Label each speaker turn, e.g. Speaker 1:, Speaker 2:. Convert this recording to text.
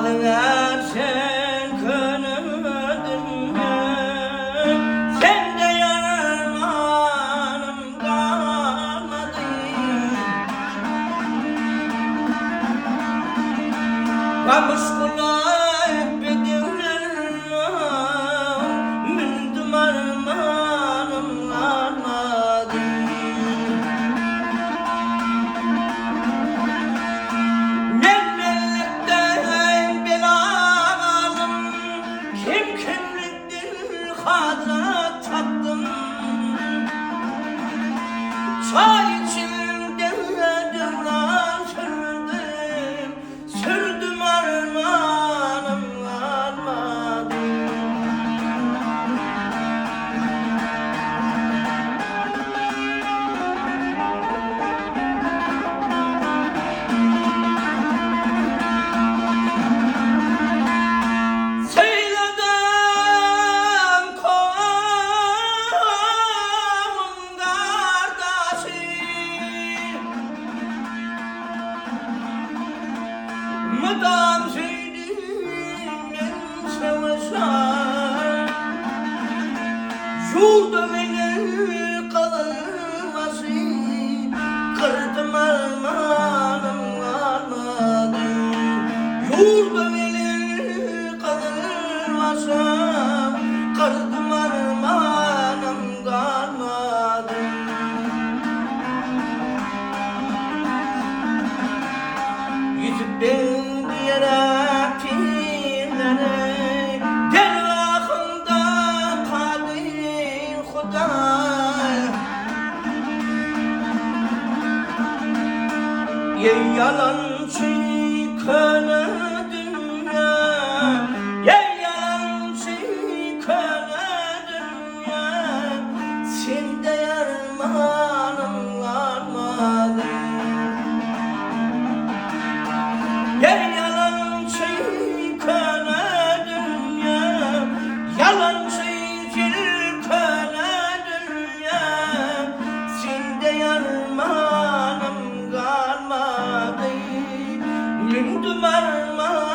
Speaker 1: Galyber sen köne dünýe, Sende ýarmanym galmady. Gamyş gulak bedewler Mündüm armanym galmady. Men-menlikden bela galdym, Kem-kemlikden hajat tapdym. Çaý içinde döwran sürdüm, Sürdüm armanym galmady. Söýledim kowumyň gardaşy. Mydam söýdüm men söweşen. Ýurda meni gyzylbaşy Gyrdym armanym galmady. Ýurda meni gyzylbaşy Gyrdym armanym galmady. Ýüzüp diýere pirlere, Dergahynda kadyr Hudaý. Eý ýalançy köne dünýä, Eý ýalançy köne dünýä, Sende ýarmanym galmady. Ýer ýalançy köne dünýä, Ýalançy jil köne dünýä, Sende ýarmanym galmady, Mündüm arman.